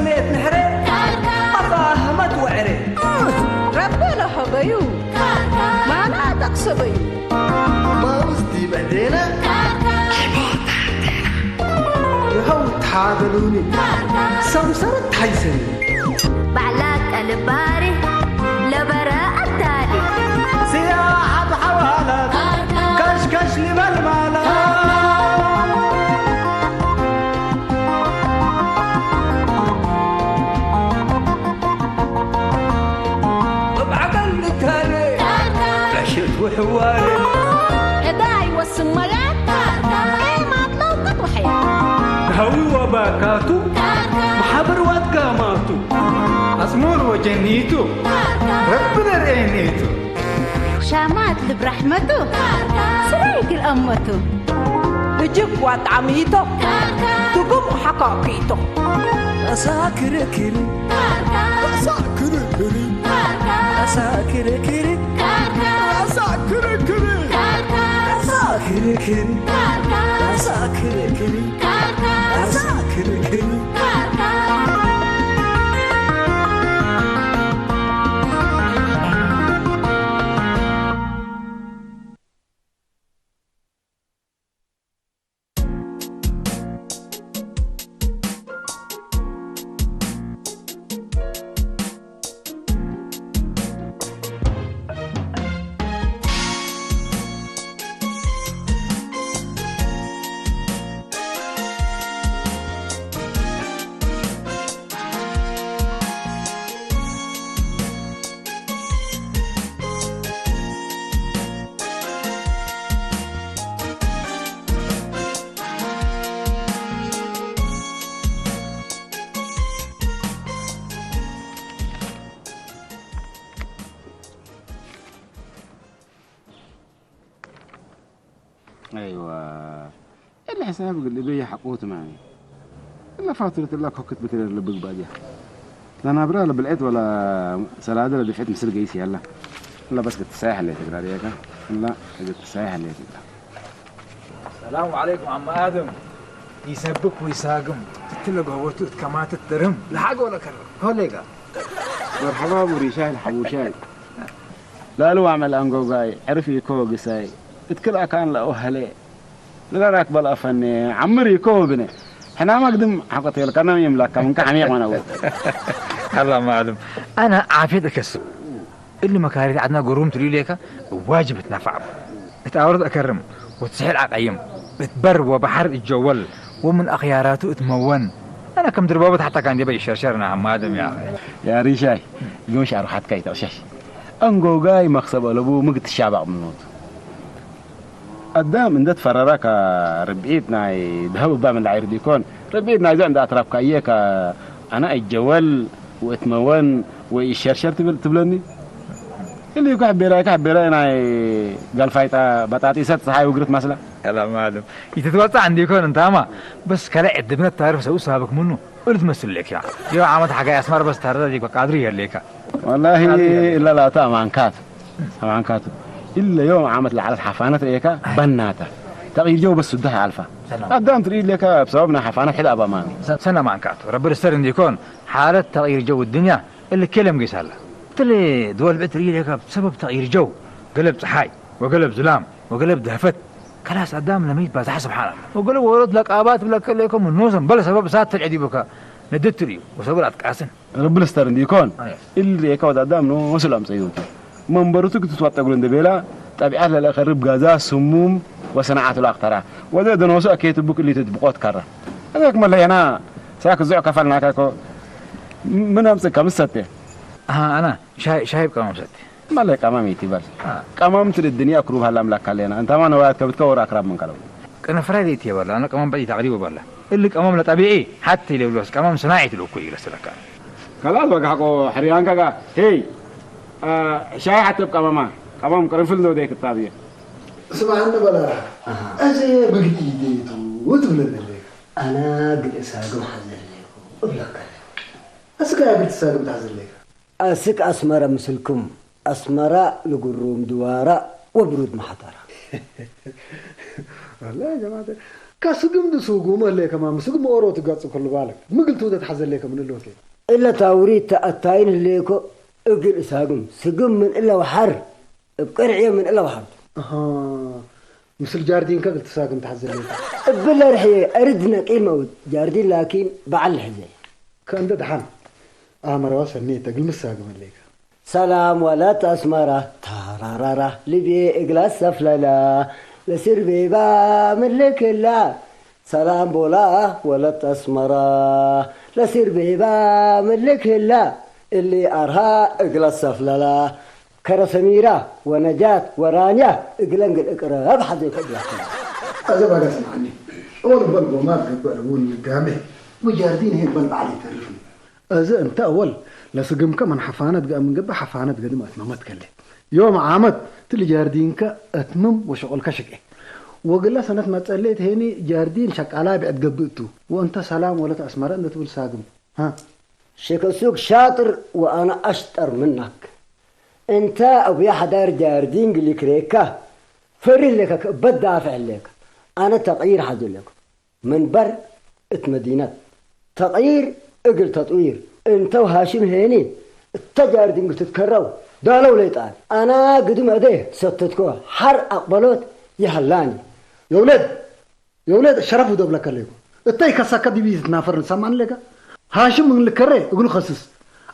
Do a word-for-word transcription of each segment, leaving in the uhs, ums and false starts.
ቤት ንሕሬ አፋህመት ወዕሬ። ረቢ ለሀበዩ ማና ተቅሰበዩ። ማውዝ ዲብ እዴነ ይሀው ተሓበሉኒ ሰምሰረት ሐይሰኒ። ባዕላ ቀልባሪ ለበረ አታሊ። ስያሐት ሐዋላት ከሽከሽ ሊበል ማላ። እብ ዐቀል ልካሬ፣ ዕሽት ወሕዋሬ። ዕዳይ ወስመያት፣ ኤማት ለውቀት ወሐያት። ነሀዊ ወባካቱ፣ መሓብር ወአትጋማቱ። አጽሙር ወጀኒቱ፣ ረቢ ለርኤኔቱ። ሻማት ልብ ረሕመቱ፣ ስራይ ክል አመቱ። እጅግ ዋጣሚቶ፣ ትጉም ሐካኪቶ። አሳ ክርክር፣ አሳ ክርክር፣ አሳ ክርክር፣ አሳ ክርክር፣ አሳ ክርክር፣ አሳ ክርክር፣ አሳ ክርክር። አይወ። እሊ ሕሳብ እግል እበየ ሐቆቱ ማኒ። እለ ፋቱረት እለ ኮክት ብትለር ለብግባእ ዲያ። ለናብረ ለብልዕት ወለ ሰላደ ለድፍዕት ምስል ገይስ ያላ። እለ በስ እግል ትሳይሕ ህሌት እግላ ዲያከ። እለ እግል ትሳይሕ ህሌት እግላ። ሰላሙ ዐለይኩም ዐመ አደም። ኢሰብክ ወኢሳግም እትለ ገሆቱ እት ከማትት ደርህም ለሐቅ ወለከርም። ሆሌጋ። መርሐባ አቡ ሪሻይ ለሐቡሻይ። ላሉ አመል አንጎጋይ፣ ዕርፍ ኢኮ ግሳይ፣ እት ክል አካን ለአወሀለ፣ ለራክበ ለአፈኔ፣ ዐምር ኢኮ ብነ። ሕናመ ግድም ሐቆ ቴልከና ይምላካ፣ ምንከ ሐሚቅ መነው። አላ ማዕልም፣ አነ ዓፍየት እከስብ። እሊ መካሪት ዐድና ግሩም ትልዩ ሌከ፣ ዋጅብ እትነፈዕ። እት አውረት አከርም፣ ወትስሒል አቀይም፣ እት በር ወበሐር እጀወል፣ ወምን አክያራቱ እትመወን። አነ ከም ድርባቦት ሐታ ካን ዲበ ኢሸርሸር ና ሐማድም ያ አኺ። ያ ሪሻይ፣ ግምሽ አርሐትካ ኢተቅሸሽ። አንጎጋይ መክሰብ አለቡ ምግ ትሻባቅ ምኖቱ። አዳም እንደ ትፈረራ ከርብዒት ናይ ደሀብ እባ ምን ለዐይር ዲኮን፣ ርብዒት ናይዘ እንደ አትራብካዬ ከአነ እጀወል ወእትመወን ወኢሸርሸር ትብል-፣ ትብለኒ? እሊ እኮ ሕቤራይከ ሕቤራይ ናይ ገልፋይጠ በጣጢሰት ጸሓይ ውግርት መስለ። አላ ማዕልም፣ ኢትትወጸዕ እንዲኮን እንታማ፣ በስ ከለ ዕድብነት ታርፍ ሰው ሳብክ ምኑ። እሉ ትመስል ሌክ ያ። ዮም ዓመት ሐጋይ አስመረ በስ ተረደ ዲብ ቃድሪ የሌከ። ወላሂ ቃድሪ የሌከ። እለ ላተ አማንካት፣ አማንካቱ። እለ ዮም ዓመት ለዐለት ሐፋነት ርኤካ በናተ። ተቅይር ጀው በስ ሱዳሕ አልፋ። ሰላም። አዳም ትርኢ ሌከ ብሰበብ ናይ ሐፋነት ሕድ አባማሚ። ሰ-፣ ሰነ አማንካቱ። ረቢ ልስተር እንዲኮን ሓለት ተቅይር ጀው እድንያ እሊ ኬለም ጌሳለ። እትለ ድወል ብዕድ ትርኢ ሌከ ብሰበብ ተቅይር ጀው ገለብ ጸሓይ ወገለብ ዝላም ወገለብ ደህፈት። ከላስ አዳም ለመይት ባዝሐ ስብሓን አላህ። ወገለብ ወሮት ለቃባት ብለከ ሌኮም ኖሰም በለ ሰበብ እሳት ተልዐ ዲቡከ ነድት ትርእዩ ወሰብር አትቃስን። ረቢ ልስተር እንዲኮን አየ። እሊ ርኤከ ወድ አዳም ኖሱ ለአምጸዩቱ። መንበሩቱ ክትትወጠግሉ እንደ ቤላ ጠቢዐት ለለአከርብ ጋዛ ስሙም ወሰናዓቱ ለአክተራ። ወዘ እደ ኖሱ አኬት ቡክ እሊ ትጥብቆ ትከረ። አዛክ መለየና ሳክ ዙዕ ከፈልናከ እኮ ምን አምጽእከ ምሰቴ? አሃ፣ አና ሻይ፣ ሻይ ብቀመም ሰቴ። ማለ ቀመም ኢቲበል። አ። ቀመም ትል እድንያ ክሩብ ሀላ አምላክ ካሌና። እንታማ ነዋያት ከብትከ ወር አክራም ምን ከለው። ቅነ ፍራይ ለኢትየበላ፣ አነ ቀመም በዲ ተቅሪቡ በላ። እሊ ቀመም ለጠቢዒ ሐቲ ለብሎስ ቀመም ስናዒ ትልኩ ይለስለካ። ከላስ በቃ ሐቆ ሕርያንከ ጋ፣ ሄይ፣ አ፣ ሻይ ሐቲ ብቀመማ፣ ቀመም ቅርንፍል ነው ደይ ክታብየ። ስምዐኒ በላ፣ አሃ። አዜ ብግድ ኢዴቱ ትብለኒ ሌከ። አነ ግድ እሳግም ሐዘ ሌኩ እብለከ። አስክ አግድ እሳግም ተሐዘ ሌከ። አስክ አስመረ ምስልኩም፣ አስመረ ልግሩም ድዋረ ወብሩድ መሐተረ። ወላሂ ጀማዐት፣ ከስግም ዲ ሱጉመ ህሌከ ማሚ፣ ስግም ኦሮ ትገጽ ክሉ ባልክ። ምግል ትውደት ሐዘ ህሌከ ምን እሎኬ። እለ ታውሪት ተአታይን ህሌኮ እግል እሳግም። ስግም ምን እለ ወሐር እብ ቅርዕየ ምን እለ ወሐር ቱ። አሃ፣ ምስል ጃርዲንከ እግል ትሳግም ተሐዘ ህሌከ። እብለ ርሕየ እርድ ነቂል መውት ጃርዲን ላኪን በዐል ልሕዘ። ከእንደ ደሓን አመረዋ ሰኔተ እግል ምሳግም ህሌከ። ሰላም ወለት አስመራ ታራራራ ልቤ እግላ ሰፍለላ ለስርቤባ ምልክላ። ሰላም ቦላ ወለት አስመራ ለስርቤባ ምልክላ እሊ አርሃ እግላ ሰፍለላ ከረ ሰሚራ ወነጃት ወራንያ እግለን ግል እቅረብ ሐዜከ እግላከላ። አዘ ባጋ ሰምዐኒ። እወል እበል ጎማት ገብእ ለቡን ልጋሜ ወጃርዲን ህይ እበል በዐል ኢተርፍኒ። እዘ እንተ አወል ለስግምከ ምን ሐፋነት ገአ ምን ገብእ ሐፋነት ገድም አትመመት ከሌ። ዮም ዓመት ትሊ ጃርዲንከ አትምም ወሸቁልከ ሽቄ። ወግለ ሰነት መጸሌት ሄኒ ጃርዲን ሸቃላ ብዕድ ገብእ ቱ። ወእንተ ሰላም ወለት አስመረ እንደ ትብል ሳግም። ሀ። ሸከሱክ ሻጥር ወአነ አሽጠር ምናክ። እንተ አቡየ ሐዳር ጃርዲን ግሊክሬካ ፈሪህ ሌከ ከእበት ዳፍዕ ሌከ። አነ ተቅይር ሐዙ ሌኩ። ምን በር እት መዲነት ተቅይር እግል ተጥዊር። እንተው ሃሽም ሄኒ እተ ጃርዲን እግል ትትከረው ዳለው ለይጣል። አና ግድም አዴ ሰተትኮ ሐር አቅበሎት ይሀላኒ። የውለድ፣ የውለድ ሸረፍ ውደብ ለከ ሌኩ። እተ ኢከሰከ ዲብ ኢትትናፈርን ሰማን ሌከ። ሃሽም ምን ልከሬ እግሉ ከስስ።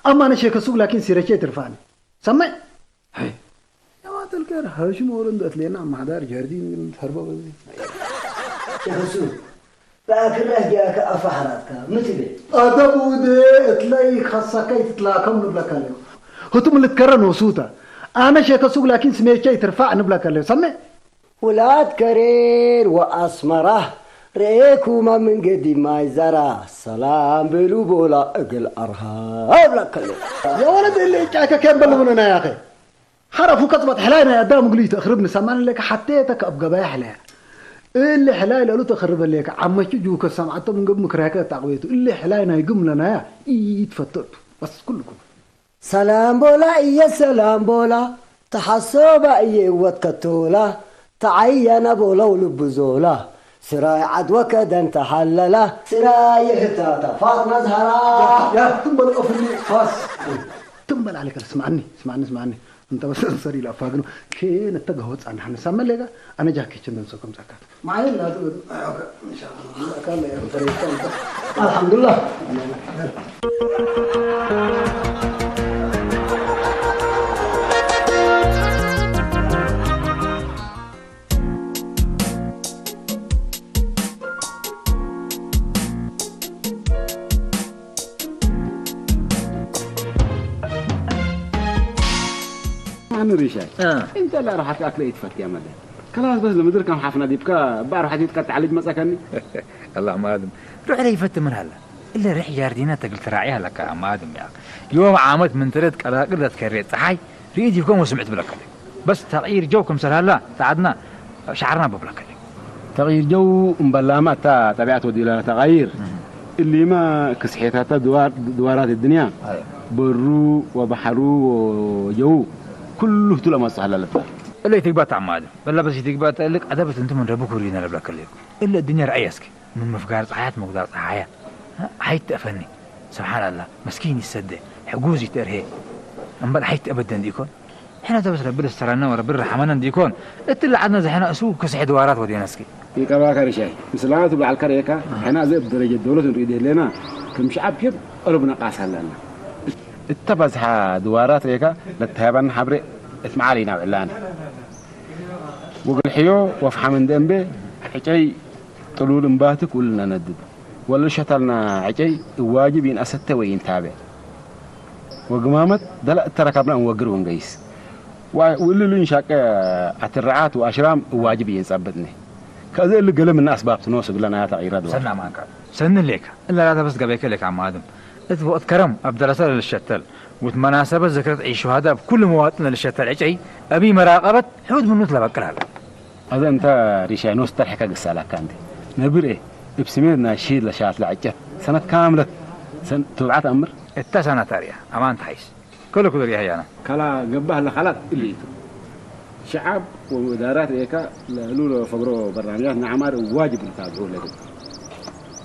አማ አነ ሼከ ሱግ ላኪን ሲረቼ ትርፋኒ። ሰመዕ? ሀይ። የዋጥል ከር ሀሽም ወሮ እንደ እትሌና ማህዳር ጀርዲን ግን ተርቦ በዚ። ሸክሱ፣ በአክረህ ጃከ አፋ ሐራትካ፣ ምን ትቤ? አደብ ውዴ እትለይ ከሰከ ኢትትላከም ንብለከ ሌው። ህቱም ልትከረ ኖሱተ። አነ ሼከ ሱግ ላኪን ስሜቼ ኢትርፋዕ ንብለከ ሌው። ሰሜ? ውላድ ከሬን ወአስመራ ረኤኩማ ምን ገዲ ማይ ዘራ ሰላም ቤሉ ቦላ እግል አርሃብ ለከለ። የወለድ እሊ እጫይከ ኬን በልቡነ ናይ አኸ። ሐረፉ ከጽበት ሕላይ ናይ አዳም እግሉ ኢተአክርብ ንሰማን ሌከ ሐቴተ ከእብ ገበያ ሕለያ። እሊ ሕላይ ለእሉ ተክርበ ሌከ ዐመቹ ጁከ ሰምዐቶ ምን ገብእ ምክራይከ ለተአቅቤቱ። እሊ ሕላይ ናይ ግም ለናያ ኢትፈተቱ። በስ ኩሉ ኩሉ። ሰላም ቦላ እየ ሰላም ቦላ፣ ተሐሶባ እየ እወት ከቶላ፣ ተዐየነ ቦለው ልቡ ዞላ፣ ስራይ ዐድ ወከደን ተሐለላ፣ ስራይ ህታታ ፋጥና ዝሀራ። ያ፣ ትም በል ቀፍኒ ፋስ። ትም በል ዐለከ፣ ስምዐኒ፣ ስምዐኒ፣ ስምዐኒ። እንተ በስ እንሰር ኢለአፋግኖ፣ ኬን እተ ገሆ ጻንሐ ንሳመ ሌጋ፣ አነ ጃኬችን ደንሰኩም ጸካት። ማይን ላቱ አልሐምዱሊላህ። አነ ሪሻይ፣ አ። እንተ ለአርሐትከ አክለ ኢትፈትያ መለ። ከላስ በስ ለምድር ከም ሐፍነ ዲብከ እበ አርሐት ኢትቀጠዕ ልጅ መጸከኒ። አላህ ማድም። ሩሕ ለይፈቲ ምን ሀለ? እለ ሬሕ ጃርዲነ ተግል ትራዒ ሀለከ አማድም ያ። ዮም ዓመት ምን ትረት ቀላቅል ለትከሬ ጸሓይ ርኢት ይኮን ወስምዕት ብለከ። በስ ተቅይር ጀው ክምሰል ሀላ ተዓድና ሸዓርና ብብለከ። ተቅይር ጀው እምበላመ እተ ጠቢዐት ወዲላ ለተቀይር። እህ። እሊመ ክስሒታተ ድዋር፣ ድዋራት እድንያ፣ አይ። በሩ ወበሐሩ ወጀው ኩሉ ህቱ ለመጽእ ሀለ ልትበል። እለ ኢትግባእ ተአማድም። በላ በስ ኢትግባእ ተእልቅ አደብት እንቱ ምን ረቢ ኩሪነ ለብለከ ሌኩ። እለ እድንያ ረአየ እስኪ። ምን ምፍጋር ጸሓያት ምጉዳር ጸሓያ። ሐይት ተአፈኒ። ሰብሓን አላህ፣ መስኪን ይሰደ፣ ሕጉዝ ይትእርሄ። እምበል ሐይት አበደን ዲኮን? ሕነ ተበስ ረቢ ልስተረነ ወረቢ ልርሐመነ እንዲኮን፣ እትለ ዐድነ ዘሕነ እሱ ክስሕ ድዋራት ወዴነ እስኪ። ይቀባከ ርሻይ፣ ምስላመ ቱ በዐልከ ርኤካ፣ ሕነ አዜ እብ ደረጀት ደውለት እንርእዩ ዴሌና፣ ክም ሸዐብ ኬብ አሉብነ ቃስ ሀለና። እተ በዝሐ ድዋራት ርኤካ፣ ለተሀበነ ሐብሬ እት መዓል ኢናውዕላነ። ወግልሕዮ ወፍሐም እንዴ እምቤ፣ ዕጨይ ጥሉል እምባትክ ውልነ ነድድ። ወለልሸተልና ዕጨይ እብ ዋጅብ ኢንአሰቴ ወኢንታቤ። ወግማመት ደለ እተ ረከብነ እንወግር ወእንገይስ። ወ-፣ ወእሊ ልንሻቄ አትርዓት ወአሽራም እብ ዋጅብ ኢንጸብጥኒ። ከእዜ እሊ ገሌ ምነ አስባብ ቱ ኖሱ እግለ ናያ ተቅይረ ድዋር። ሰኒ አማንከ። ሰኒ ሌከ። እለ ላተ በስ ገበይከ ሌከ አማድም። እት ወቅት ከረም አብ ደረሰ ለልሸተል፣ ወእት መናሰበት ዝክረት ዒድ ሹሀዳ እብ ኩሉ መዋጥን ለልሸተል ዕጨይ አቢ መራቀበት ሕውድ ምኑ ትለበቅል ሀለ። አዜ እንተ ሪሻይ ኖስ ተርሕከ ግሰላካ እንዴ። ነብር ኤ፣ እብ ስሜት ናይ ሺድ ለሻትለ ዕጨት ሰነት ካምለት ሰን ቱብዐት አምር። እተ ሰነት አርያ አማን ተሐይስ። ከለ ኩሉ ርያ ህያና። ከላ ገባህ ለኸላት እሊ ቱ። ሸዓብ ወእዳራት ኤካ ለእሉ ለፈግሮ በርናምያት ነዓማር ዋጅብ ልታብዑ ለግል።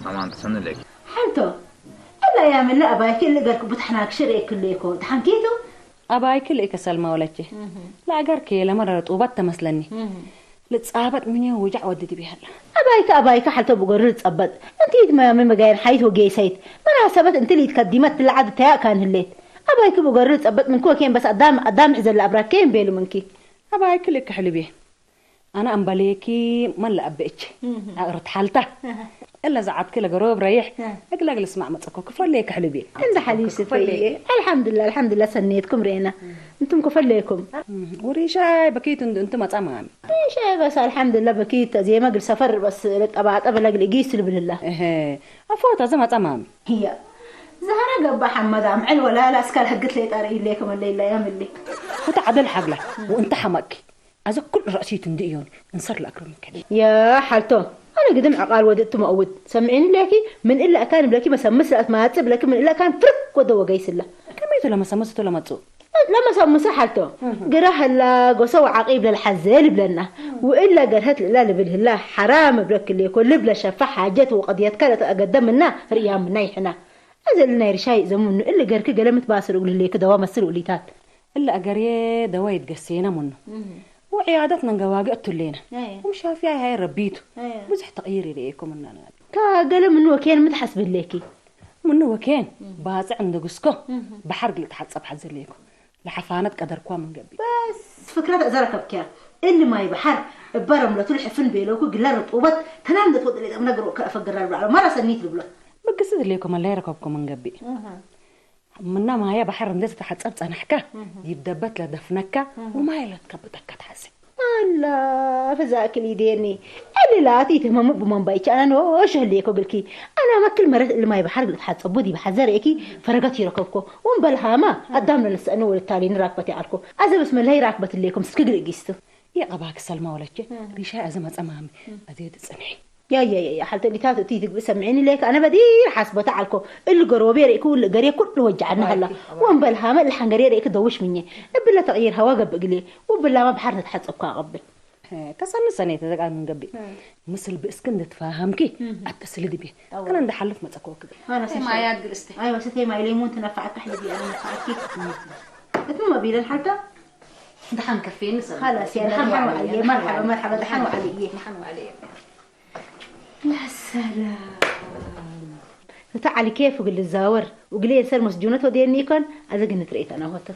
አማን ተሰንለክ። ሐልቶ፣ እለ አያም እለ አባይኪ እሊ ገርክ ቡትሕናክ ሽር ኤክሌኮ ተሐንኪቱ? አባይኪ ለኢከሰልማ ወለቼ። እህ። ለአገርኬ ለመረረ ጡበት ተመስለኒ። እህ። ልጻበጥ ምንዮ ውጃዕ ወዲ ዲብ ይሀለ። አባይከ፣ አባይከ ሐልቶ ብጎርር ጸበጥ። እንቲ ኢትመያሚ መጋየን ሐይት ወጌሰይት። መናሰበት እንቲ ለኢትከዲመት ለዐድ ተያእ ካን ህሌት። አባይክ ብጎርር ጸበጥ ምንኪ ወኬን በስ አዳም፣ አዳም ሕዘለ አብራኬን ቤሉ ምንኪ። አባይክ ልክ ሕልቤ። አነ አምበሌኪ መን ለአበ እች። እህ። አቅርት ሐልታ። እህ። እለ ዘዓትኪ ለገሮብ ረይሕ። እህ። እግለ እግል ስማዕ መጸኮ ክፈሌ ከሕልቤ። እንደ ሐሊ ስተየ። አልሐምዱላ፣ አልሐምዱላ ሰኔትኩም ሬና። እህ። እንቱም ክፈሌኩም። እህ። ወሪሻይ በኪት እንድ-፣ እንቱ መጻ ማሚ። ሪሻይ በስ አልሐምዱላ በኪት ዜመ እግል ሰፈር በስ ለጠባጠበ ለእግል እጊስ ልብልላ። እህ። አፎ ታዘ መጻ ማሚ። ህያ። ዘሀረ ገባ ሐመድ አምዕል ወላላ እስካል ህግት ለይጣር ኢሌኩም አለ ኢላ ያምሊ። ሁተ ዐደል ሐግላ ወእንተ ሐመቂ። አዘ ኩል ረእሲት እንዲ እዮን እንሰር ለአክረም ከ። ያ ሐልቶ፣ አነ ግድም ዕቃል ወድ እቱ መአውድ። ሰምዒኒ ሌኪ፣ ምን እለ አካን ብለኪ መሰምስ ለአትማጽእ ብለኪ፣ ምን እለ አካን ፍርክ ወደ ወገይስ እለ። ከመይቱ ለመሰምስ እቱ ለመጽኡ? ለመሰምሰ ሐልቶ፣ እህ። ግረ ህላ ጎሰ ወዓቂብ ለልሐዜ ልብለና፣ እህ። ወእለ ገርሀት ልእላ ልብል ህላ ሐራም እብለክ ሌኮ፣ ልብለ ሸፈ ሓጀት ወቀድየትከ ለተአገደ ምና ርእያ ምና ይሕና። አዘ እሊ ናይ ርሻይ እዘ ምኑ፣ እሊ ገርኪ ገሌ ምትባስር እግል ህሌኪ ደዋ መስል ውሊታት። እሊ አገርዬ ደዋ ይትገሴነ ምኑ። እህ። ወዕያደት ነንገዋግዕ እቱ ህሌነ። አየ። ወምሻፍያይ ሀይ ረቢቱ። አየ። ብዙሕ ተቅይር ይርኤኮ ምና ንጋድ። ከገሌ ምኑ ወኬን ምትሐስብ ህሌኪ? ምኑ ወኬን፣ እህ። ባጽዕ እንደ ግስኮ፣ እህ። በሐር እግል እትሐጸብ ሐዜ ህሌኮ። ለሐፋነት ቀደርኳ ምን ገብእ። በስ ፍክረት እዘ ረከብክያ። እሊ ማይ በሐር እበ ረምለቱ ለሕፍን ቤለኩ ግለ ርጡበት ተናም እንደ ትወጥ ሌጠም ነግሮ ከአፈግራ ልብሎ ዐለ መረ ሰኒት ልብሎ። ብግስት እሌኮ መላይ ረከብኮ ምን ገብእ። እህ። ምና ማየ በሐር እንዴ ትትሐጸብ ጸነሕከ፣ እህ። ዲብ ደበት ለደፍነከ እህ። ወማይ ለትከብጠከ ተሐሴ። አላ፣ ፍዛክል ኢዴኒ። እሊ ላት ኢትህመሙ እቡ መንባይቼ አነ ኖሽ ህሌኮ እግልኪ። አነ መክል መረት እሊ ማይ በሐር እግል እትሐጸቡ ዲብ ሐዘ ርኤኪ ፈረገት ይረከብኮ። ወእምበል ሃማ አዳም ለነሰአኒ ወልታሌኒ ራክበት ይዐልኮ። አዘ በስ መለሀይ ራክበት ህሌኮ ምስክ እግል እጊስቱ። የቀባክ ሰልማ ወለቼ፣ እም። ሪሻይ አዘ መጸ ማሚ፣ እም። አዜ ትጽንሒ። ያ፣ ያ፣ ያ፣ ያ፣ ሐልተ እሊታት እቲ ትግብእ ሰምዒኒ ሌክ፣ አነ በዲር ሐስቦተ ዐልኮ። እሊ ገሮቤ ርኢኩ፣ እሊ ገሬ ኩሉ ወጀዐኒ ሀላ። ዋይ፣ ዋይ። ወእምበል ሃመ እሊ ሐንገሬ ርኢክ ደውሽ ምኘ። እብለ ተቅይር ሀዋ ገብእ እግሌ። ወብላመ በሐር ነትሐጸብኩ አቀብል። ከሰኒ ሰኔት ተዘቃል ምን ገብእ። እም። ምስል ብእስክ እንድትፋሀምኪ እም። አተስሊ ድቤ። አወ። አነ እንደ ሐልፍ መጸኮክ። አነ ሰይ ማያት ግል እስተ። አይወ፣ ስተይ ማይ ሌሙን ትነፈዐት ከሕልቢ አነ ነፈዐትኪ። እትም መቢለን ሐልተ። ደሐን ከፌን ሰ-፣ ኸላስ፣ ያለ ደሐን ደሐን ወዐልየ፣ ወዐልየ፣ መርሐበ፣ መርሐበ፣ ደሐን ወዐልየ። ደሐን ወዐልየ። ያ ሰላም። እተ ዐሊ ኬፍ እግል ልዛወር፣ ወእግል ኤንሰር መስጁነት ወዴኒ ኢኮን፣ አዘ ግንት ርኤት አናሆተ።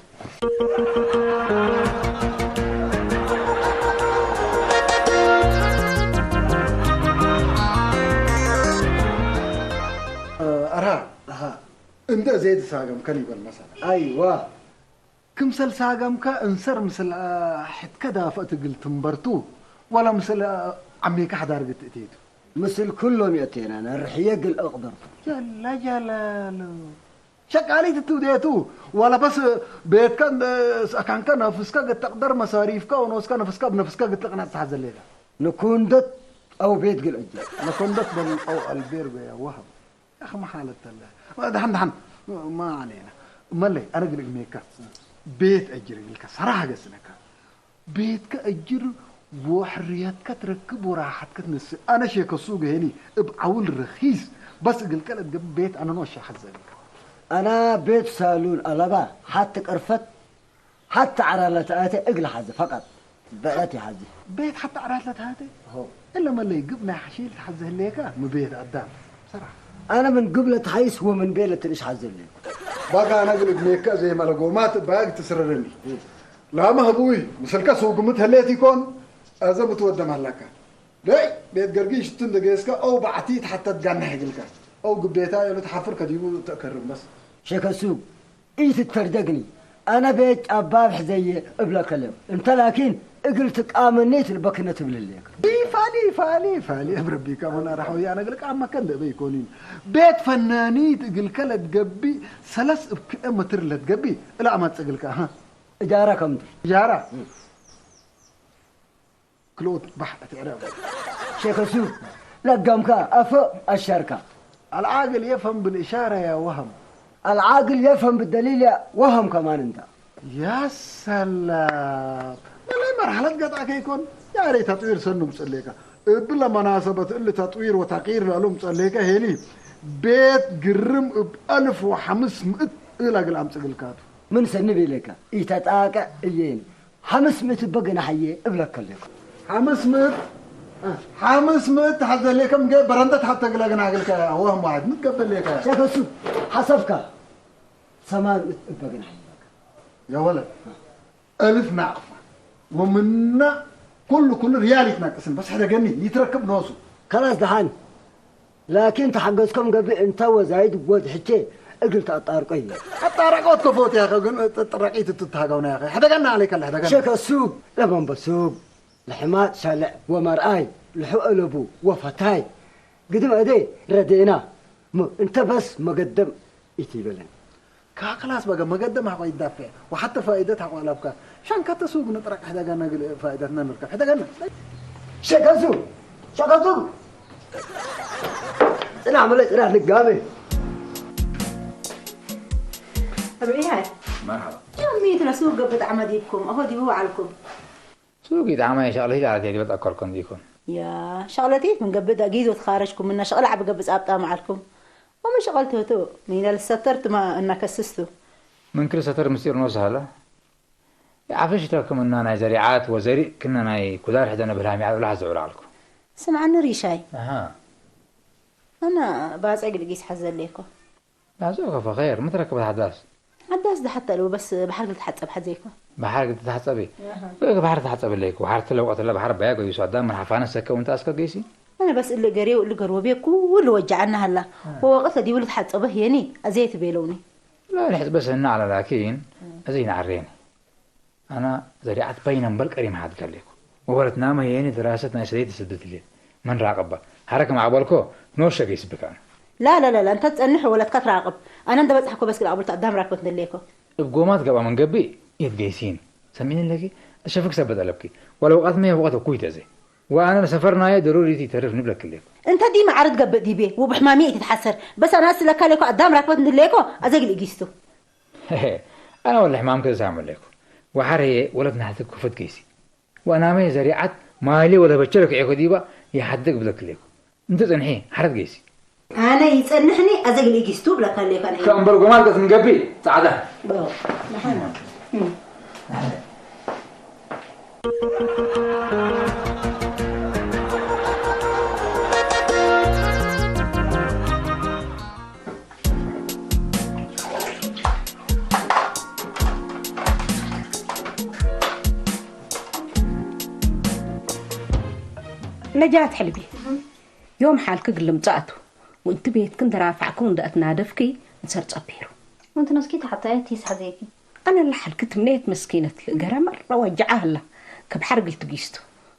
አርሃ፣ አሃ። እንደ እዜ ትሳገምከን ይበል መሰለ። አይዋ። ክምሰል ሳገምከ እንሰር ምስል ሕድከ ዳፍእት እግል ትንበርቱ፣ ወለ ምስል ዐሜከ ሐዳርግ እት እቴቱ። ምስል ኩሎም የእቴናነ ርሕዬ እግል እቅደርቱ። ጀለ ጀላሉ። ሸቃሊት እቱ እዴቱ፣ ወለ በስ ቤትከ እንደ ሰአካንከ ነፍስከ እግል ተቅደር፣ መሳሪፍከ ወኖስከ ነፍስከ እብ ነፍስከ እግል ትቅነጽ ሐዘ ሌላ። ንኩንደት አው ቤት እግል እጅር። ንኩንደት በል አው አልቤርጎ ያ ወሀብ። ያኺ መሓለት ተለ። ደሐን ደሐን፣ ማ ዐሌነ። መለይ፣ አነ እግል እግሜከ ቤት አጅር እግልከ ሰራህ ገስነከ። ቤትከ አጅር ወሕርየትከ ትረክብ ወራሐትከ ትነስእ። አነ ሼከ ሱግ ህኒ እብ ዐውል ረኺስ በስ እግልከ ለትገብእ ቤት አነ ኖሻ ሐዘ እግልከ። አነ ቤት ሳሉን አለባ ሐቲ ቅርፈት ሐቲ ዐራር ለተአቴ እግል ሐዜ ፈቀጥ በአት ይሐዜ። ቤት ሐቲ ዐራር ለተአቴ? ሆ። እለ መለይ ግብ ናይ ሐሺል ተሐዜ ህሌከ ሚ ቤት አዳም ሰራህ። አነ ምን ግብ ለትሐይስ ወምን ቤት ለትንሽ ሐዜ ህሌኩ። ባካ አነ እግል እድሜከ እዜ መለጎማት እባግ ትስረረኒ። እም። ላመ ህቡይ ምስልከ ሱግምት ህሌት ኢኮን አዘ ምትወደም ሀላካ። ለይ፣ ቤት ገርጊሽ እቱ እንደ ጌስከ አው በዐቲት ሐተ ትጋነሕ እግልከ፣ አው ግቤታ እሉ ተሐፍር ከዲቡ ተአከርም በስ። ሸከ ሱግ ኢትተርደግኒ፣ አነ ቤት ጫባብ ሕዘየ እብለከ ለም። እንተ ላኪን እግል ትቃመኒ ትልበክነ ትብል ህሌከ። ፋሊ፣ ፋሊ፣ ፋሊ፣ እብ ረቢከ አቡነ አረሐዊ፣ አነ እግል ቃመከ እንደ እበ ኢኮኒን። ቤት ፈናኒት እግልከ ለትገብእ ሰለስ እብ ክልኤ መትር ለትገብእ እለ አማጽእ እግልከ። አሀ። እጃረ ከምቱ። እጃረ? እም። ክልኦት ባሕ እት ዕረ። ሼክ ሱብ ለጋምካ አፎ አሻርካ። አልዓግል የፍሀም ብልእሻረ ያ ወሀም። አልዓግል የፍሀም ብደሊል ያ ወሀም ከማን እንተ። ያ ሰላም። ሚ እለ መርሐለት ገጣከ ኢኮን፣ ያሬ ተጥዊር ሰኑ ምጸሌከ። እብለ መናሰበት እሊ ተጥዊር ወተቅይር ለእሉ ምጸሌከ ሄሊ፣ ቤት ግርም እብ አልፍ ወሐምስ ምእት እለ እግል አምጽእ እግልካቱ። ምን ሰኒ ቤሌከ፣ ኢተጣቀ እዬን፣ ሐምስ ምእት እበ ገናሐዬ እብለከ ሌኩ። ሐምስ ምእት፣ ሐምስ ምእት ተሐዘ ሌከ፣ ምገ በረንደት ሐተ እግለ ገናግልከ ወህም ዋሕድ ምትገበ ሌከ። ሸከሱ ሐሰብከ፣ ሰማን ምእት እበ ገናሐዬ በከ። ያ ወለድ፣ አልፍ ናቅፋ ወምና ኩሉ ኩሉ ርያል ይትነቅስን፣ በስ ሕደገኒ ይትረክብ ኖሱ። ከላስ ደሓን። ላኪን ተሐገዝኮም ገብእ እንተ ወዛይድ ወድ ሕቼ እግል ተአጣርቆ እየ። አጣረቆት ከፎት ያኸ ግን ጥረቂት ትትሃገውና ያኸ። ሕደገና አለይከ ለሕደገና። ሸከ ሱግ ለመንበሱግ ለሕማጥ ሸልዕ ወመርአይ ለሑ አለቡ ወፈታይ ግድም አዴ ረዴና ሙ እንተ በስ መገደም ኢቲበለን። ከክላስ በገ መገደም ሐቆ ይዳፌዕ ወሐተ ፋኢደት ሐቆ አለብከ። ሸንከተ ሱግ ንጥረቅ ሕደገነ እግል ፋኢደትነ ንርከብ። ሕደገነ። ሸከሱ! ሸከሱ! ጽናሕ መለ ጽናሕ ልጋቤ። አብዒ ሃይ። መርሐባ። ዮሚት ለሱግ ገብእ ጣዕመ ዲብኩም፣ አሆ ዲቡ ወዐልኩም። ሱግ ኢጣዕመ ሸቅለቲት ዐለት ዲበ ተአከርኮ እንዲኮን። ያ፣ ሸቅለቲት ምን ገብእ ደጊዝ ወትካረጅኩም ምነ ሸቅለ ዐቢ ገብእ ጻብጣም ዐልኩም። ወምን ሸቅልቱ ህቱ፣ ሚነ ልሰተርትመ እነ ከስስቱ። ምን ክል ሰተር ምስጢር ኖስ ሀለ። የዐፍሽ ተክምና ናይ ዘሪዓት ወዘሪእ ክነ ናይ ኩዳር ሕደነ ብልሃም ይዐል ለሐዘዑ ለዐልኩ። ስምዐኒ ሪሻይ። አሃ። አነ ባጽዕ ግልጊስ ሐዘሌኮ። ላዞ ከፎ ኸይር፣ ምን ትረክበት ሐዳስ? ሐዳስ ደሐተ አልቡ፣ በስ በሐር እግል ተሐጸብ ሐዜኮ። በሐር እግል ተሐጸቢ? አሃ። ወይክ በሐር ተሐጸብ እለይኩ፣ በሐር ትለ ወቀት እለ በሐር በያ ገይሱ አዳም ምን ሐፋነ ሰከ ወእንተ አስከ ገይሲ? አነ በስ እሊ ገሬ ወእሊ ገርወቤ ኩሉ ወጀዐነ ሀላ። አ። ወወቅት ለዲቡ ልትሐጸበ ህዬኒ አዜ ትቤለውኒ። ላ ልሕጽበ ስህነ ዐለ ላኪን፣ አ። አዜ ነዐሬኒ። አነ ዘሪዐት በይነ እምበል ቀሪመ ሐድገ ሌኩ። ወወለትናመ ህዬኒ ድራሰት ናይ ሰደይት ስድት ህሌት። ምን ራቅበ? ሐረ ክም አቅበልኮ ኖሸ ገይስ ብከ አነ። ላ፣ ላ፣ ላ፣ ላ፣ እንተ ትጸንሕ ወለትከ ትራቅብ። አነ እንደ በጽሐኮ በስ እግል አቅብልቱ አዳም ራክበት እንዴ ሌኮ። እብ ጎማት ገብአ ምን ገብእ ኢትገይሲኒ። ሰሚዕኒ ለኪ፣ ለሸፍክ ሰበት አለብኪ። ወለውቀትመ ወቀት እኩይ ተዜ። ወአነ ለሰፈር ናየ ደሩሪ ቲ ተርፍ ንብለክ ሌኩ። እንተ ዲመ ዐርድ ገብእ ዲቤ፣ ወብሕማምዬ ኢትትሐሰር። በስ አነ አስእለካ ሌኮ አዳም ራክበት እንዴ ሌኮ፣ አዜ እግል ኢጊስቱ። አነ ወለ ሕማምከ ሳምዕ ሌኩ። ወሐር ህዬ ወለት ናሕትክ ክፉት ገይሲ። ወአናመ ዘሪዐት ማሌ ወለ በቸ ለክዔኮ ዲባ ይሐድግ እብለክ ሌኩ። እንተ ጸንሒ ሐረት ገይሲ። አነ ኢጸንሕኒ አዜ እግል ኢጊስቱ እብለካ ሌኩ አነ። ከእምበል ጎማት ቀት እንገብእ ጸዕዳ። በው። ደሐን። እም። ነጃት ሕልቢ፣ ዮም ሓልኪ እግል ልምጸእ ቱ፣ ወእንቲ ቤትኪ እንዴ ራፈዕክው እንዴ አትናደፍኪ እንሰር ጸቤሩ። ወእንቲ ኖስኪ ተሐታየ ቲስ ሐዜኪ። አነ ለሓልኪ ትምኔት መስኪነት ለእገረ መረ ወጀዐ ሀላ፣ ከብሐር እግል ትጊስቱ፣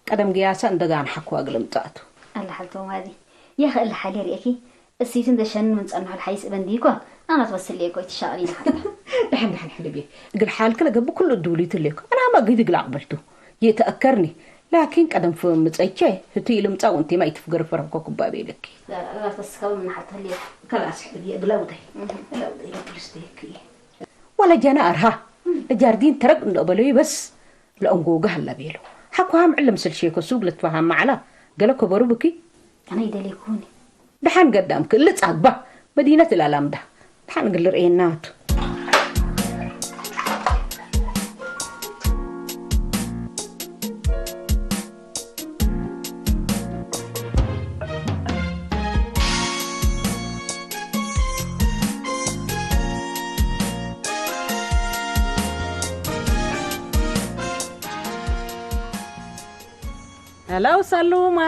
ቀደም ግያሰ እንዴ ጋንሐክዋ እግል እምጸእ ቱ። አለ ሐልቶም ሀዚ፣ ያኸ እለ ሓሌ ርኤኪ፣ እሲት እንዴ ሸኒ ምን ጸንሖ ለሐይስ እበ እንዲኮ፣ አነ ትበስል ሌኮ፣ ኢትሻቅሊኒ ሐታ። ደሐን፣ ደሐን ሕልቤ፣ እግል ሓልኪ ለገብእ ኩሉ እዱሊት ሌኮ፣ አናመ እግል አቅበልቱ፣ ይትአከርኒ፣ ላኪን ቀደም ፍምጸቼ ህቱ ኢልምጸእ ወእንቴማ ኢትፍገር ፈረምኮ ኩባቤ ለኪ። ላ፣ ላ፣ ተስከበ ምን ሐልተ ህሌት። ከላስ ሕልቤ፣ እግለ ውጠይ። እህ። እግለ ውጠይ፣ ለፕልስ ቤኪ። ወለ ጀነ አርሃ፣ ለጃርዲን ተረግ እንደ አበለዩ በስ ለአንጎገ ሀላ ቤለው። ሐኮሃም ዕለ ምስል ሼኮ ሱግ ልትፈሃም መዐላ፣ ገለ ከበሩ ብኪ። አነ ኢደሌኩኒ። ደሓን ገዳምክ እሊ ጻግባ መዲነት ለአላምዳ። ደሓን እግል ርኤና ቱ። ሄሎ ሰሉማ።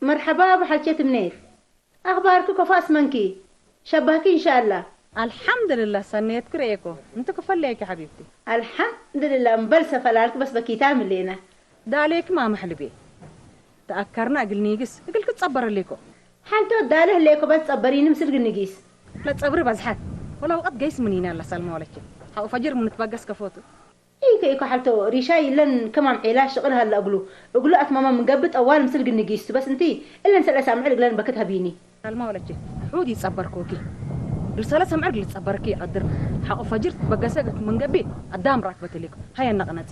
መርሐባ አቡ ሐቼ ትምኔት። አኽባርኪ ከፎ አስመንኪ? ሸባህኪ እንሻአላ። አልሐምድልላህ ሰኔትኪ ርኤኮ። እንቲ ክፈል ሌኪ ሐቢብቲ። አልሐምድልላህ እምበል ሰፈላልኪ በስ በኪታይ ምሌነ። ዳሌኪ ማመ ሕልቤ። ተአከርነ እግል ኒጊስ እግልኪ ትጸበር ህሌኮ። ሐልቶ ዳሌ ህሌኮ በስ ጸበሪኒ ምስልኪ ንጊስ። ለጸብሪ በዝሐት። ወለ ወቀት ገይስ ምኒነ ለሰልመ ወለቼ። ሐቆ ፈጅር ምን ትበገስ ከፎቱ። ኢኮ ኢኮ ሐልቶ ሪሻይ እለን ከማም ዔላ ሽቅል ሀለ እግሉ። እግሉ አትማማ ምን ገብእ ጠዋል ምስል ግንጊስቱ በስ እንቲ እለን ሰለስ አምዕል እግለን በክት ሀቢኒ። ሰልማ ወለቼ ሑድ ይጸበርኮኪ። እግል ሰለስ አምዕል እግል ጸበርኪ ይቀድር። ሐቆ ፈጅር ትትበገሰ ምን ገብእ አዳም ራክበት እሊኩ። ሀየ ነቅነጺ።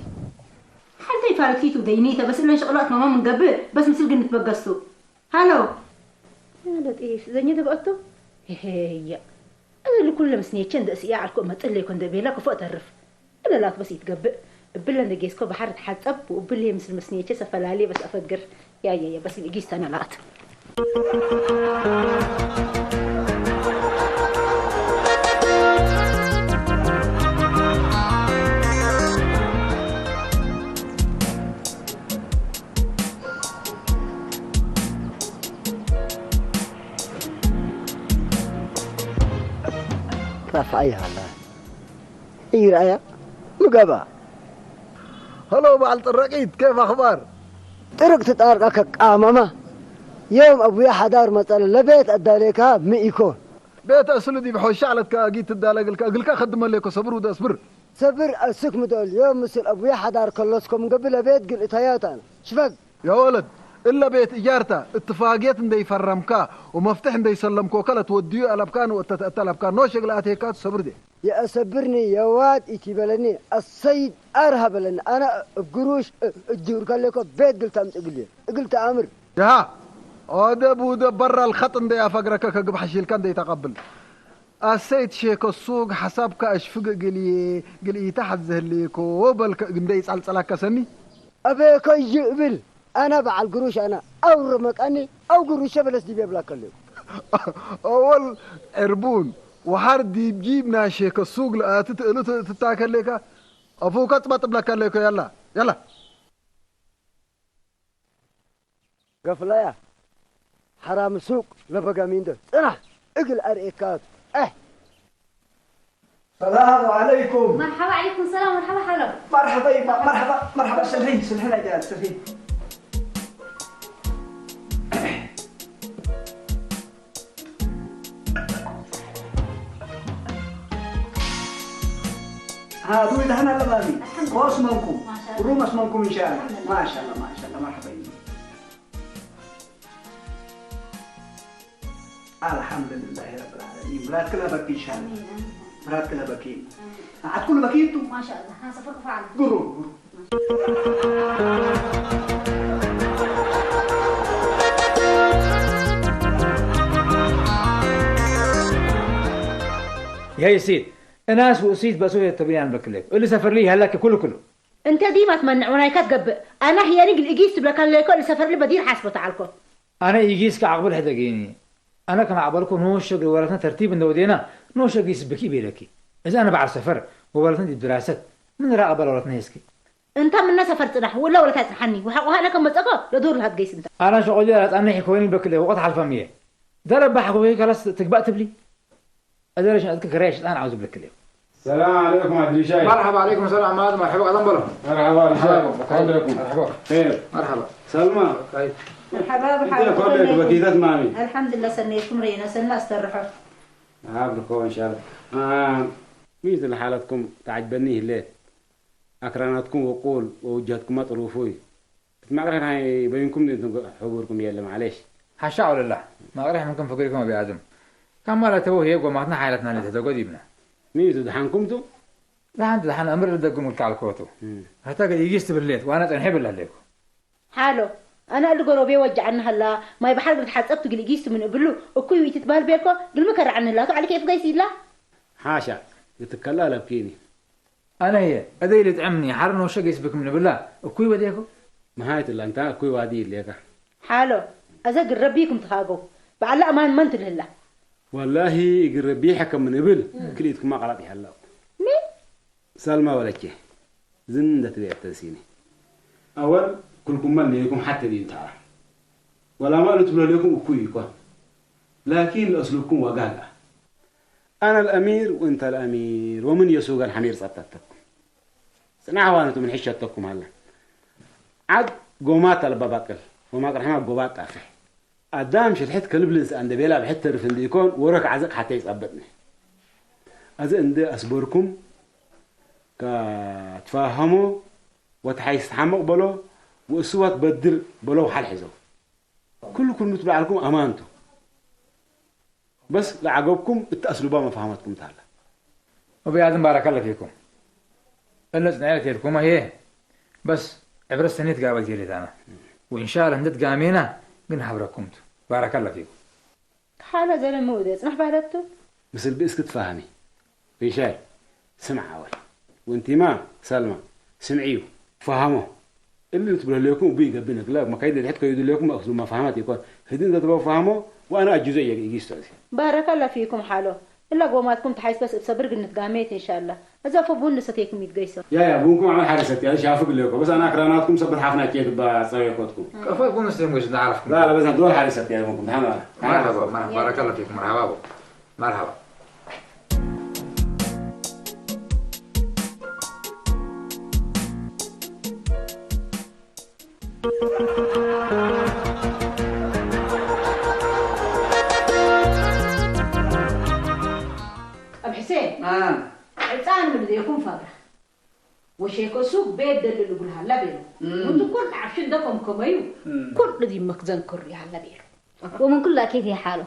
ፋልኪቱ ደይኒተ፣ በስ እለን ሸቅላትመ ምን ገብእ፣ በስ ምስል ግን ንትበገስቱ። ሃሎ። ያ ለጢፍ፣ ዘኘ ተብአቶ? ሄሄየ። እሊ ኩለ ምስኔቼ እንደ እስኤ ዐልኮ እመጽእ ሌኮ እንደ ቤለ ክፎ እተርፍ። እለ ላት በስ ኢትገብእ። እብለ እንደ ጌስኮ በሐር እትሐጸብ ወእብልዬ ምስል ምስኔቼ ሰፈላሌ በስ አፈግር። ያያየ በስ እጊስ ተነ ላት። ረፍዐየ ሀላ። ኢረአያ ምገባ። ሀሎ በዐል ጥረቂት፣ ኬፍ አኽባር? ጥርቅ ትጣርቀከ ቃመመ። ዮም አቡየ ሐዳር መጸለ ለቤት አዳሌካ ሚ ኢኮን? ቤት አስሉ ዲብ ሖሻዕ ለትከ አጊድ ትዳለ እግልከ፣ እግልከ ከድመ ሌኮ ሰብር ውደ አስብር። ሰብር አስክ ምዶል ዮም ምስል አቡየ ሐዳር ከለስኮ ምን ገብእ ለቤት ግል እተያታነ። ሽፈግ። ያ ወለድ፣ እለ ቤት እጃር ተ፣ እትፋግየት እንዴ ኢፈረምካ ወመፍትሕ እንዴ ኢሰለምኮከ ለትወድዩ አለብካን ወእተ ተአተ አለብካን ኖሸግ ለአቴካቱ ሰብር ዴ። የአሰብርኒ የዋድ ኢቲበለኒ አሰይድ አርሀ በለኒ። አነ እብ ግሩሽ እ-፣ እጅብርከ ሌኮ ቤት ግል ተአምጽእ እግል፣ እግል ተአምር። የሃ፣ ኦደ ቡደ በረ አልኸጥ እንዴ አፈግረከ ከግብ ሐሺልከ እንዴ ኢተቀብል። አሰይድ ሼከ ሱግ ሐሳብከ አሽፍግ እግልዬ፣ እግል ኢተሐዜ ህሌኮ በልከ እንዴ ኢጸልጸለከ ሰኒ። አቤኮ ይእብል፣ አነ በዐል ግሩሽ አነ፣ አው ርመቀኒ አው ግሩሸ በለስ ዲቤ እብለከ ህሌኮ። አወል ዕርቡን ወሐር ዲብ ጂብ ናይ ሼከ ሱግ ለአትት እሉ ት-፣ ትታከ ህሌከ፣ አፉከ ጽበጥ እብለከ ህሌኮ። የላ፣ የላ። ገፍለያ፣ ሐራም ሱቅ ለበገሚንዶ ጽናሕ እግል አርኤካቱ። አህ! ሰላሙ ዐለይኩም። መርሐባ ዐለይኩም ሰላም፣ መርሐባ ሐሎ። መርሐባ ይማ፣ መርሐባ፣ መርሐባ። ስልሒ፣ ስልሒ ናይ ጃል፣ ስልሒ። ها، دوي دهنا لبابي. الحمد لله. خوش منكم. ما شاء الله. رومس منكم إن شاء الله. الحمد لله. ما شاء الله، ما شاء الله. مرحبا. الحمد لله رب العالمين. مراد كلها بكي إن شاء الله. آمين، آمين. مراد كلها بكي. آمين. عاد كله بكي انتو؟ ما شاء الله. ها، سفر كفاله. قروا، قروا. የሀይ ሲት፣ እናስ ውእሲት በእሱ ተብንያን በክሌክ። እሊ ሰፈርሊ ይሀለክ ኩሉ ኩሉ። እንተ ዲማ ትመንዕ ወናይካ ትገብእ። አነ ህየኒ እግል እጊስ ትብለካ ለይኮ፣ እሊ ሰፈርሊ በዲር ሐስቦ ተዐልኮ። አነ ኢጊስከ አቅብል ሕደጊኒ። አነ ከመ አቅበልኩ ኖሸ እግል ወለትነ ተርቲብ እንደ ወዴና፣ ኖሸ ጊስ ብኪ ቤለኪ። እዘ አነ በዐል ሰፈር ወወለትነ ዲብ ድራሰት፣ ምን ራቅበ ለወለትነ ሄስኪ። እንተ ምነ ሰፈር ጽናሕ፣ ወለ ወለት አጽንሐኒ፣ ወሐቆ አነ ከም መጸእኮ ለዶር ለሀትገይስ እንተ። አነ ሸቁሊ ለአጻንሕ ኢኮኒ በክሌ ወቅት ሐልፈምዬ። ደረበ ሐቆ ከለስ ትግባእ ትብሊ። አደረሽን እትክ ክራይ ሽጣን ዐውዝ ብልክሌው። ሰላም ዐለይኩም አድሪሻይ። መርሐባ ዐለይኩም ሰላም ማት መርሐባ ቀደም በሎ። መርሐባ አድሪሻይ። መርሐባ። ከይፍ ዐለይኩም? መርሐባ። ኸይር። መርሐባ። ሰልማ። ከይፍ? መርሐባ እንዴ ብሓውር ኮለክ ሰኔ። በኪተት ማሚ። አልሐምዱሊላህ ሰኔትኩም ረኤነ ሰኒ አስተርሖ። አብርኮ እንሻአላህ። አ፣ ሚት ለሓለትኩም ተዐጅበኒ ህሌት። አክራናትኩም ወቁል ወውጀህትኩመ ጥሩፉይ። እት መቅርሕ ናይ በይንኩም እንቱም ሕቡርኩም የለ፣ ማዕሌሽ። ሐሻ ወለላህ፣ መቅርሕ ምንክም ፍግሪኩም አቢ አድም። ከማ ለተው ህዬ ጎማትና ሓይለትና ለተደጎ ዲብነ። ሚ ቱ ደሓንኩም ቱ? ደሓን ቱ ደሓን፣ አምር ልደግሙ ልከ አልኮቱ። እም። ህተ እግል ኢጊስ ትብል ሌት፣ ወአነ ጸንሔ ብለ ህሌኩ። ሓሎ፣ አነ እሊ ጎሮቤ ወጀዐኒ ሀላ፣ ማይ በሐር እግል ተሐጸብቱ እግል ኢጊስ ቱ ምን እብሉ፣ እኩይ ወኢትትበህል ቤልኮ፣ እግልሚ ከረዐኒ ህላቱ ዐሊ ኬፍ ገይስ ይላ? ሓሻ፣ ልትከላ ለብኪኒ። አነ ህዬ፣ እደይ ልጥዕምኒ፣ ሐር ኖሸ ጌስ ብክም ንብላ፣ እኩይ ወዴኮ? መሃይት እላ እንታ እኩይ ዋዲ ኢሌካ። ሓሎ፣ አዘ እግል ረቢ ክም ትሃገው፣ በዐለ አማን መን ትልህላ? ወላሂ፣ እግል ረቢ ሐከም ምን እብል፣ እም። ክልኢትኩማ ቀለጥ ይሀለው። ሚ? ሰልማ ወለቼ፣ ዝን እንደ ትቤ አተንሲኒ። አወል፣ ክልኩመ ሌኩም ሐቴ ዲን ተዐ። ወላማ ልትብሎ ሌኩም እኩይ ኢኮን። ላኪን ለአስሉኩም ወጋግ አ። አነ ለአሚር ወእንተ ለአሚር ወምን የሱግ አልሐሚር ጸብጠተኩም። ጽናሕ ዋንቱ ምን ሕሸተኩም ሀለ። ዐድ ጎማት አልበ በቅል ወማቅርሐማ ጎባት ጣፍሕ። አዳም ሽልሕት ከልብ ልንስአ እንዴ ቤለ ብሕት ተርፍ እንዴ ኢኮን ወረክ ዐዘቅ ሐቴ ኢጸብጥነ። አዜ እንዴ አስበርኩም ከትፋሀሞ ወተሐይስ ተሐመቅ በሎ ወእስዋት በድር በለው ሐል ሕዘው። ክሉ ክሉ ቱ ለዐልኩም አማን ቱ። በስ ለዐገብኩም እት አስሉባ መፋሀመትኩም ተሀለ። ወቢያድን ባረከለ ፊኩም። እለ ጽንዔ ለቴልኩመ ህዬ በስ ዕብረት ሰኔት ጋበል ቴሌት አነ። ወእንሻአላህ እንዴ ትጋሜና ግን ሀብረኩም ቱ። ባረከላህ ፊኩም። ሐለ ዘለ ሚ ወዴ ጽናሕ ባለቱ? ምስል ብእስ ክትፋህሚ። ሪሻይ፣ ስምዕ አወል። ወእንቲማ፣ ሰልማ፣ ስምዕዩ፣ ፈሀሞ። እሊ ልትብሎ ህሌኩም እቡ ኢገብእ ነግላ፣ መካይድ ለልሕድ ከዩዱ ህሌኩም መቅሱድ መፋህመት ኢኮን። ህድን ዘትበው ፈሀሞ፣ ወአነ አጅዞ ኢጊስቶ እዚ። ባረከላ ፊኩም ሐሎ። እለ ጎማትኩም ተሓይስ በስ እብ ሰብር እግል ንትጋሜት እንሻላ። እዘ ፎ ቡን ንሰቴኩም ይትገይሶ። ያ፣ ያ፣ ቡንኩም ዐመል ሐሪሰት ያ፣ ሻፍግ ሌኮ። በስ አነ አክራናትኩም ሰበት ሐፍናቼ ትባ ጸሬኮትኩም። ቀፎይ ቡን ስቴም ወይስ ነዓረፍኩም? ላ፣ ላ፣ በስ ዶል ሐሪሰት ያ ቡንኩም። ተሐመ፣ ተሐመ። መርሐባ፣ መርሐባ፣ ባረከላ ፊኩም። መርሐባ ቡ። መርሐባ። አብ ሕሴን፣ አ። ሕጻን ምን እዴኩም ፈግረ ወሼኮ ሱቅ ቤት ደልል እግል ሀላ ቤሎ። እም። ወንቱ ኩል ዐፍሽ እንደ ኮምኮመዩ፣ እም። ኩል እዲ መክዘን ክሩ ሀላ ቤሎ። ወምን ኩሉ አኬት የሓሎ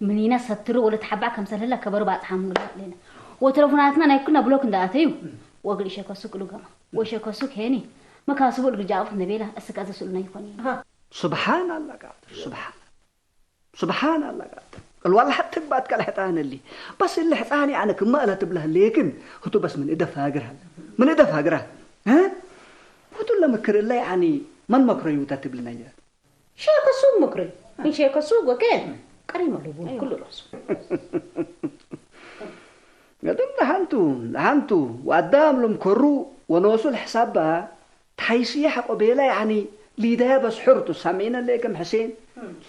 ምኒነ ሰትሩ ወለትሐባእ ከምሰል ህለ ከበሩ ባጽሓም ግላ ሌነ። ወተለፎናትና ናይ ኩልና ብሎክ እንደ አተዩ፣ ወእግል ኢሼኮ ሱቅ እሉ ገማ። ወሼኮ ሱቅ ሄኒ፣ መካስቡ እግል ጃፉት ነቤላ፣ እስክ አዘ ስኡልና ይኮን። ሱብሓን አላህ ቃድር፣ ሱብሓን፣ ሱብሓን አላህ ቃድር። እልዋላ ሐቴ እባት ከልሐጣን እሊ። በስ እሊ ሕጻን ያዕኒ ክመ እለ ትብለ ህሌክን፣ ህቱ በስ ምን እደ ፋግር ሀለ። ምን እደ ፋግር ሀለ። እ? ህቱ ለምክር እለ ያዕኒ መን መክረዩተ ትብል ነጀ? ሼክ ሱቅ ምክሪ። ምን ሼክ ሱቅ ወኬ ቀሪመ ልቡን ኩሉ ራሱ። ገድም ደሐንቱ፣ ደሐንቱ፣ ወአዳም ልምከሩ ወኖሱ ለሕሳባ ተሐይስየ ሐቆ ቤለ፣ ያዕኒ ሊዳየ በስ ሑርቱ ሰሚዕነ ሌክም ሕሴን፣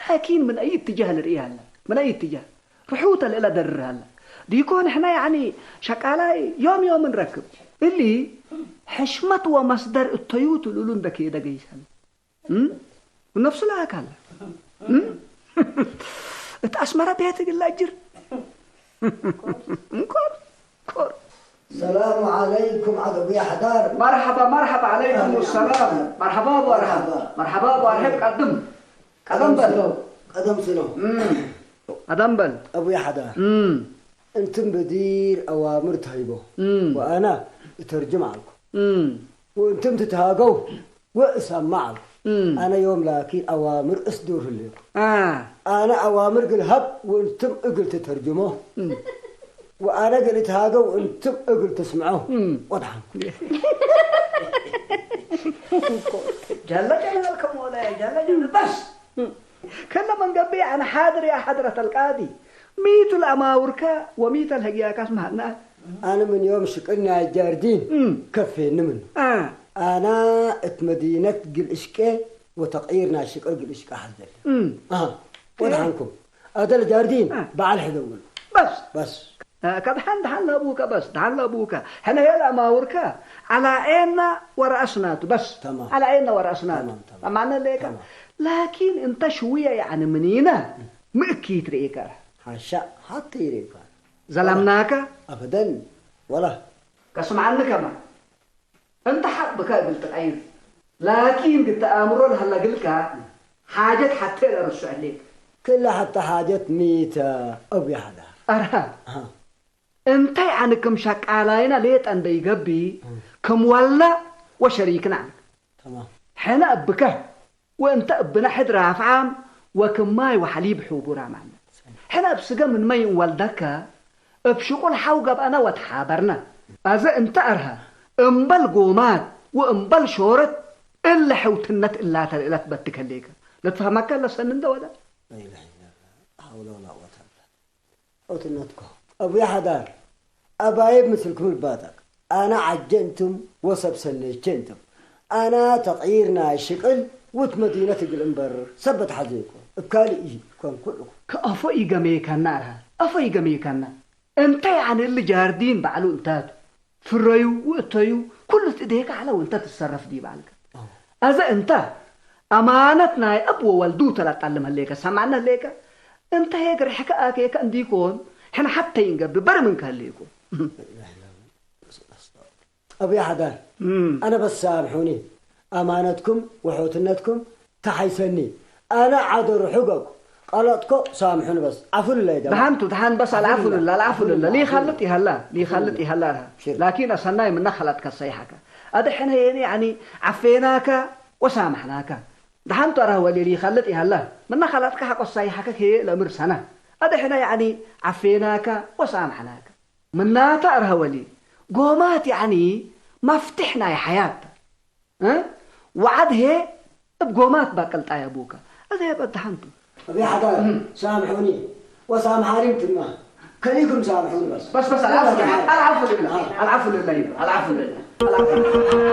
ላኪን ምን አይ እትጃህ ልርእየ ሀለ? ምን አይ እትጃህ? ርሑተ ለእለ ደርር ሀለ። ዲኮ ንሕነ ያዕኒ ሸቃላይ ዮም ዮም እንረክብ። እሊ ሕሽመት ወመስደር እተዩቱ ልሉ እንደ ኬደ ገይሰን። እም? ነፍሱ ለአካል። እም? እት አስመረ ቤት እግል ለአጅር። እንኮር፣ እንኮር። ሰላሙ ዐለይኩም ዐድ አቡየ ሐዳር። መርሐባ፣ መርሐባ ዐለይኩም ሰላም። መርሐባ አቡ አርሐብ። መርሐባ። መርሐባ አቡ አርሐብ። ቀድም። ቀደም ቀደም በል። ስለው፣ ቀደም ስለው። እም። ቀደም በል። አቡየ ሐዳር። እም። እንትም በዲር አዋምር ተህይቦ። እም። ወአና እተርጅም ዐልኩ። እም። ወእንትም ትትሃገው ወእሰማ ዐልኩ። እም። አነ ዮም ላኪን አዋምር እስዱር ህሌኩ። አ። አነ አዋምር እግል ሀብ ወእንትም እግል ትተርጅሞ። እም። ወአነ እግል እትሃገው ወእንትም እግል ትስምዖ። እም። ወድሐንኩ። ጀለ ጀላልከ ሞላይ፣ ጀለ ጀለ በስ። እም። ክለ ምን ገብእ አነ ሓድር ያ ሐድረት አልቃዲ። ሚቱ ለአማውርከ ወሚተ ለህግያካስ መሀና። አነ ምን ዮም ሽቅል ናይ ጃርዲን እም። ከፌኒ ምኑ። አ። አነ እት መዲነት እግል እሽቄ ወተቅዒር ናይ ሽቅል እግል እሽቄ ሐዘለ። እም። አሃ። ወድሐንኩም። አደል ጃርዲን አ። በዐል ሕደውል። በስ። በስ። አ፣ ከድሐን ደሐን ለአቡከ በስ፣ ደሐን ለአቡከ። ሕነ ህዬ ለአማውርከ ዐላ ዔንና ወረአስና ቱ በስ። ተማም። ዐላ ዔንና ወረአስና ቱ። ተማም፣ ተማም። አማነ ሌከ። ተማም። ላኪን እንተ ሽውየ ያዕኒ ምኒነ ሚ እኪት ርኢከ? ሐሻ ሐቴ ይሬከ። ዘለምናከ? አበደን ወላ። ከስምዐኒ ከመ። እንተ ሐቅ ብከ እግል ትቀይር፣ ላኪን ግተ አእምሮ ለሀለ እግልከ ሓጀት ሐቴ ለረሱ ዕሌክ። ክለ ሐቴ ሓጀት ሚ ተ አቡየ ሐዳር? አርሀ። አሃ። እንተ ያዕኒ ክም ሸቃላይነ ሌጠ እንደ ኢገብእ፣ እም። ክም ወልነ ወሸሪክነ ዐልክ። ተማም። ሕነ እብከ ወእንተ እብነ ሕድ ራፍዓም ወክም ማይ ወሐሊብ ሑቡራም ዐልነ። ሕነ እብ ስገ ምንመ ይእንወልደከ፣ እብ ሽቁል ሐው ገብአነ ወተሓበርነ። አዜ እንተ አርሀ፣ እምበል ጎማት ወእምበል ሾረት እለ ሕውትነት እላተ ለእለት በትክ ህሌከ። ለትፈህመከ ለሰኒ እንደ ወደ? ላኢላሀ ኢለላህ፣ ሐውለ ወላ ቁወተ ኢላ ሐውትነትኮ። አቡየ ሐዳር፣ አባይብ ምስልኩም ልባጠቅ። አነ ዐጀ እንቱም ወሰብ ሰኔቼ እንቱም። አነ ተቅዪር ናይ ሽቅል ውት መዲነት እግል እንበርር ሰበት ሐዜኮ። እብ ካልእ ኢኮንኩ እልኩ። ከአፎ ኢገሜከና አርሀ፣ አፎ ኢገሜከና። እንተ ያዕኒ እሊ ጃርዲን በዐሉ እንታቱ። ፍረዩ ወእተዩ፣ ኩሉ እት እዴከ ዐለ ወእንተ ትሰረፍ ዲብ ዐልከ። አዎ። አዜ እንተ አማነት ናይ እብ ወወልዱ ተ ለአጣልም ህሌከ፣ ሰምዐነ ህሌከ፣ እንተ ሄግ ርሕከ አኬከ እንዲኮን፣ ሕነ ሐቴ ኢንገብእ በሪ ምንከ ህሌኮ። አቡየ ሐዳር፣ እም። አነ በስ ሳምሑኒ፣ አማነትኩም ወሖትነትኩም ተሐይሰኒ። አነ ዐደሩ ሕገኩ፣ ቀለጥኮ ሳምሑኒ በስ። ዐፉ ልለ ጀማዐ። ደሐንቱ፣ ደሐን በስ አልዐፉ ልለ፣ አልዐፉ ልለ። ሊከልጥ ይሀላ፣ ሊከልጥ ይሀላ። ሽር። ላኪን አሰናይ ምነ ከለጥከ ሰይሐከ። አድሕነ የኒ ያኒ ዐፌናከ ወሳመሕናከ። ደሐንቱ አርሀ ወሊ ሊከልጥ ይሀለ። ምነ ከለጥከ ሐቆ ሳይሐከክ ህዬ ለእምር ሰነ። አድሕነ ያኒ ዐፌናከ ወሳመሕናከ። ምናተ አርሀ ወሊ ጎማት ያኒ መፍትሕ ናይ ሐያት ተ። እ? ወዐድ ህዬ እብ ጎማት ባቅል ጣየቡከ። አዜ በደሐንቱ። አቢ ሐዳር፣ እም። ሳምሑኒ ወሳምሓሪም ትማ፣ ከሊኩም ሳምሑኒ በስ። በስ፣ በስ፣ አልዓፉ፣ አልዓፉ ልላ፣ አልዓፉ ልላ፣ አልዓፉ ልላ፣ አልዓፉ ልላ።